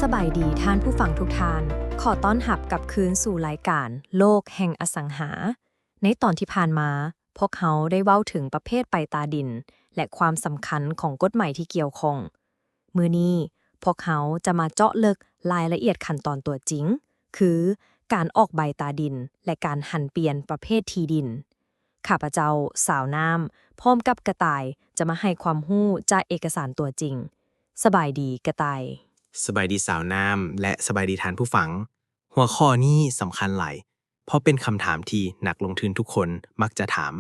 ສະບາຍດີທ່ານຜູ້ຟັງທຸກທ່ານ, ຂໍຕ້ອນຮັບກັບຄືນສູ່ລາຍການໂລກແຫ່ງອະສັງຫາ. ໃນຕອນທີ່ຜ່ານມາ, ພວກເຮົາໄດ້ເວົ້າເຖິງປະເພດໃບຕາດິນ ແລະ ຄວາມສຳຄັນຂອງກົດໝາຍທີ່ກ່ຽວຂ້ອງ. ມື້ນີ້ພວກເຮົາຈະມາເຈາະເລິກລາຍລະອຽດຂັ້ນຕອນຕົວຈິງ, ຄືການອອກໃບຕາດິນ ແລະ ການຫັນປ່ຽນປະເພດທີ່ດິນ. ຂ້າພະເຈົ້າ ສາວນ້ຳ ພ້ອມກັບກະຕ່າຍ ຈະມາໃຫ້ຄວາມຮູ້ຈາກເອກະສານຕົວຈິງ. ສະບາຍດີ ກະຕ່າຍ. ສະບາຍດີ ສາວນ້ຳ ແລະ ສະບາຍດີທ່ານຜູ້ຟັງ. ຫົວຂໍ້ນີ້ສຳຄັນຫຼາຍ ເພາະເປັນຄຳຖາມທີ່ນັກລົງທຶນທຸກຄົນມັກຈະຖາມ.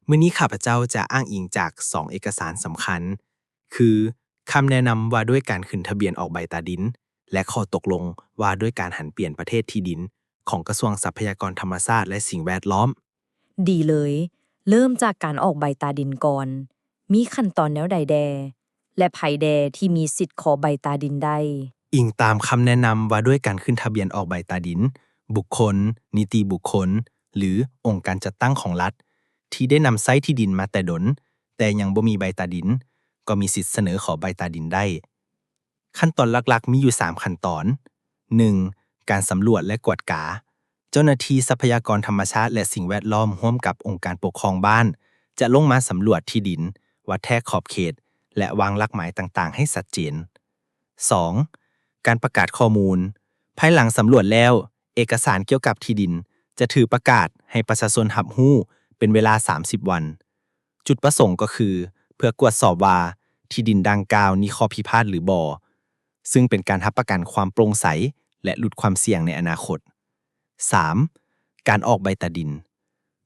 ມື້ນີ້ຂ້າພະເຈົ້າຈະອ້າງອີງຈາກສອງເອກະສານສຳຄັນ ຄື ຄຳແນະນຳວ່າດ້ວຍການຂຶ້ນທະບຽນອອກໃບຕາດິນ ແລະ ຂໍ້ຕົກລົງວ່າດ້ວຍການຫັນປ່ຽນປະເພດທີ່ດິນ ຂອງກະຊວງຊັບພະຍາກອນທຳມະຊາດ ແລະ ສິ່ງແວດລ້ອມ. ດີເລີຍ, ເລີ່ມຈາກການອອກໃບຕາດິນກ່ອນ. ມີຂັ້ນຕອນແນວໃດແດ່ ແລະ ໃຜແດ່ທີ່ມີສິດຂໍໃບຕາດິນໄດ້? ອີງຕາມຄຳແນະນຳວ່າດ້ວຍການຂຶ້ນທະບຽນອອກໃບຕາດິນ, ບຸກຄົນ, ນິຕິບຸກຄົນ ຫຼື ອົງການຈັດຕັ້ງຂອງລັດ ທີ່ໄດ້ນຳໃຊ້ທີ່ດິນມາແຕ່ດົນ ແຕ່ຍັງບໍ່ມີໃບຕາດິນ ກໍມີສິດສະເໜີຂໍໃບຕາດິນໄດ້. ຂັ້ນຕອນຫຼັກໆມີຢູ່ສາມຂັ້ນຕອນ. ໜຶ່ງ ການສຳຫຼວດ ແລະ ກວດກາ. ເຈົ້າໜ້າທີ່ຊັບພະຍາກອນທຳມະຊາດ ແລະ ສິ່ງແວດລ້ອມ ຮ່ວມກັບອົງການປົກຄອງບ້ານ ຈະລົງມາສຳຫຼວດທີ່ດິນ, ວັດແທກຂອບເຂດ ແລະ ວາງຫຼັກໝາຍຕ່າງໆໃຫ້ຊັດເຈນ. ສອງ ການປະກາດຂໍ້ມູນ. ພາຍຫຼັງສຳຫຼວດແລ້ວ, ເອກະສານກ່ຽວກັບທີ່ດິນຈະຖືກປະກາດໃຫ້ປະຊາຊົນຮັບຮູ້ເປັນເວລາສາມສິບວັນ. ຈຸດປະສົງກໍຄືເພື່ອກວດສອບວ່າທີ່ດິນດັ່ງກ່າວມີຂໍ້ພິພາດຫຼືບໍ່, ຊຶ່ງເປັນການຮັບປະກັນຄວາມໂປ່ງໃສ ແລະ ຫຼຸດຄວາມສ່ຽງໃນອະນາຄົດ. ສາມ ການອອກໃບຕາດິນ.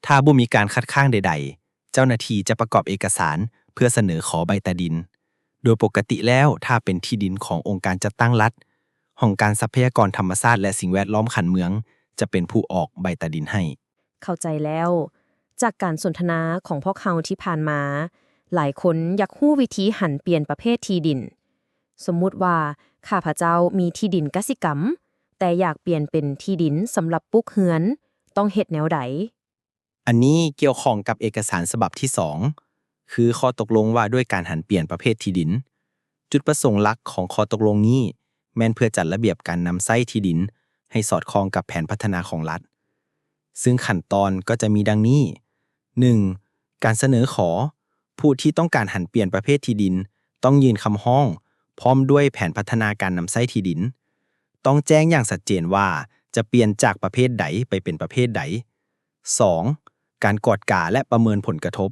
ຖ້າບໍ່ມີການຂັດຂ້ອງໃດໆ, ເຈົ້າໜ້າທີ່ຈະປະກອບເອກະສານເພື່ອສະເໜີຂໍໃບຕາດິນ. ໂດຍປົກກະຕິແລ້ວ, ຖ້າເປັນທີ່ດິນຂອງອົງການຈັດຕັ້ງລັດ, ຫ້ອງການຊັບພະຍາກອນທຳມະຊາດ ແລະ ສິ່ງແວດລ້ອມຂັ້ນເມືອງຈະເປັນຜູ້ອອກໃບຕາດິນໃຫ້. ເຂົ້າໃຈແລ້ວ. ຈາກການສົນທະນາຂອງພວກເຮົາທີ່ຜ່ານມາ, ຫຼາຍຄົນຢາກຮູ້ວິທີຫັນປ່ຽນປະເພດທີ່ດິນ. ສົມມຸດວ່າຂ້າພະເຈົ້າມີທີ່ດິນກະສິກຳ, ແຕ່ຢາກປ່ຽນເປັນທີ່ດິນສຳລັບປຸກເຮືອນ, ຕ້ອງເຮັດແນວໃດ? ອັນນີ້ກ່ຽວຂ້ອງກັບເອກະສານສະບັບທີສອງ ຄືຂໍ້ຕົກລົງວ່າດ້ວຍການຫັນປ່ຽນປະເພດທີ່ດິນ. ຈຸດປະສົງຫຼັກຂອງຂໍ້ຕົກລົງນີ້ແມ່ນເພື່ອຈັດລະບຽບການນຳໃຊ້ທີ່ດິນໃຫ້ສອດຄ່ອງກັບແຜນພັດທະນາຂອງລັດ. ຊຶ່ງຂັ້ນຕອນກໍຈະມີດັ່ງນີ້. ໜຶ່ງ ການສະເໜີຂໍ. ຜູ້ທີ່ຕ້ອງການຫັນປ່ຽນປະເພດທີ່ດິນຕ້ອງຍື່ນຄຳຮ້ອງ ພ້ອມດ້ວຍແຜນພັດທະນາການນຳໃຊ້ທີ່ດິນ. ຕ້ອງແຈ້ງຢ່າງຊັດເຈນວ່າຈະປ່ຽນຈາກປະເພດໃດໄປເປັນປະເພດໃດ. ສອງ ການກວດກາ ແລະ ປະເມີນຜົນກະທົບ.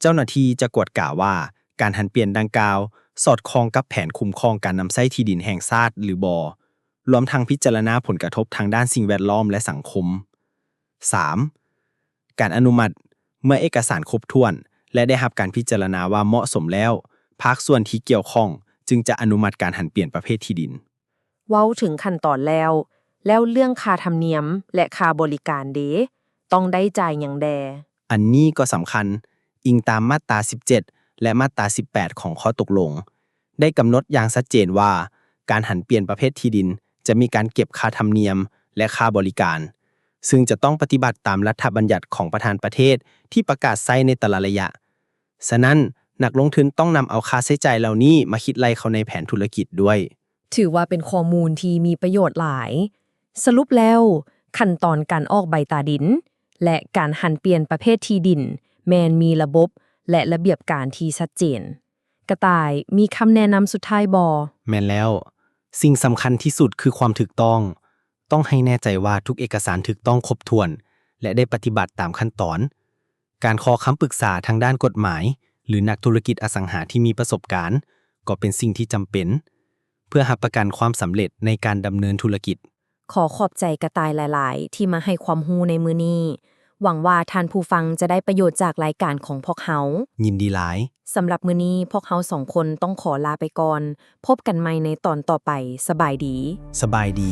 ເຈົ້າໜ້າທີ່ຈະກວດກາວ່າການຫັນປ່ຽນດັ່ງກ່າວສອດຄ່ອງກັບແຜນຄຸ້ມຄອງການນຳໃຊ້ທີ່ດິນແຫ່ງຊາດຫຼືບໍ່, ລວມທັງພິຈາລະນາຜົນກະທົບທາງດ້ານສິ່ງແວດລ້ອມ ແລະ ສັງຄົມ. ສາມ ການອະນຸມັດ. ເມື່ອເອກະສານຄົບຖ້ວນ ແລະ ໄດ້ຮັບການພິຈາລະນາວ່າເໝາະສົມແລ້ວ, ພາກສ່ວນທີ່ກ່ຽວຂ້ອງຈຶ່ງຈະອະນຸມັດການຫັນປ່ຽນປະເພດທີ່ດິນ. ເວົ້າເຖິງຂັ້ນຕອນແລ້ວ, ແລ້ວເລື່ອງຄ່າທຳນຽມ ແລະ ຄ່າບໍລິການເດ? ຕ້ອງໄດ້ຈ່າຍຫຍັງແດ່? ອັນນີ້ກໍສຳຄັນ. ອີງຕາມມາດຕາສິບເຈັດ ແລະ ມາດຕາສິບແປດ ຂອງຂໍ້ຕົກລົງ, ໄດ້ກຳນົດຢ່າງຊັດເຈນວ່າ ການຫັນປ່ຽນປະເພດທີ່ດິນຈະມີການເກັບຄ່າທຳນຽມ ແລະ ຄ່າບໍລິການ, ຊຶ່ງຈະຕ້ອງປະຕິບັດຕາມລັດຖະບັນຍັດຂອງປະທານປະເທດທີ່ປະກາດໃຊ້ໃນແຕ່ລະໄລຍະ. ສະນັ້ນ, ນັກລົງທຶນຕ້ອງນຳເອົາຄ່າໃຊ້ຈ່າຍເຫຼົ່ານີ້ມາຄິດໄລ່ເຂົ້າໃນແຜນທຸລະກິດດ້ວຍ. ຖືວ່າເປັນຂໍ້ມູນທີ່ມີປະໂຫຍດຫຼາຍ. ສະຫຼຸບແລ້ວ, ຂັ້ນຕອນການອອກໃບຕາດິນ ແລະ ການຫັນປ່ຽນປະເພດທີ່ດິນ ແມ່ນມີລະບົບ ແລະ ລະບຽບການທີ່ຊັດເຈນ. ກະຕ່າຍ, ມີຄຳແນະນຳສຸດທ້າຍບໍ່? ແມ່ນແລ້ວ. ສິ່ງສຳຄັນທີ່ສຸດຄືຄວາມຖືກຕ້ອງ. ຕ້ອງໃຫ້ແນ່ໃຈວ່າທຸກເອກະສານຖືກຕ້ອງຄົບຖ້ວນ ແລະ ໄດ້ປະຕິບັດຕາມຂັ້ນຕອນ. ການຂໍຄຳປຶກສາທາງດ້ານກົດໝາຍ ຫຼື ນັກທຸລະກິດອະສັງຫາທີ່ມີປະສົບການ ກໍເປັນສິ່ງທີ່ຈຳເປັນ ເພື່ອຮັບປະກັນຄວາມສຳເລັດໃນການດຳເນີນທຸລະກິດ. ຂໍຂອບໃຈກະຕ່າຍຫຼາຍໆ ທີ່ມາໃຫ້ຄວາມຮູ້ໃນມື້ນີ້. ຫວັງວ່າທ່ານຜູ້ຟັງຈະໄດ້ປະໂຫຍດຈາກລາຍການຂອງພວກເຮົາ. ຍິນດີຫຼາຍ. ສຳລັບມື້ນີ້, ພວກເຮົາສອງຄົນຕ້ອງຂໍລາໄປກ່ອນ. ພົບກັນໃໝ່ໃນຕອນຕໍ່ໄປ. ສະບາຍດີ. ສະບາຍດີ.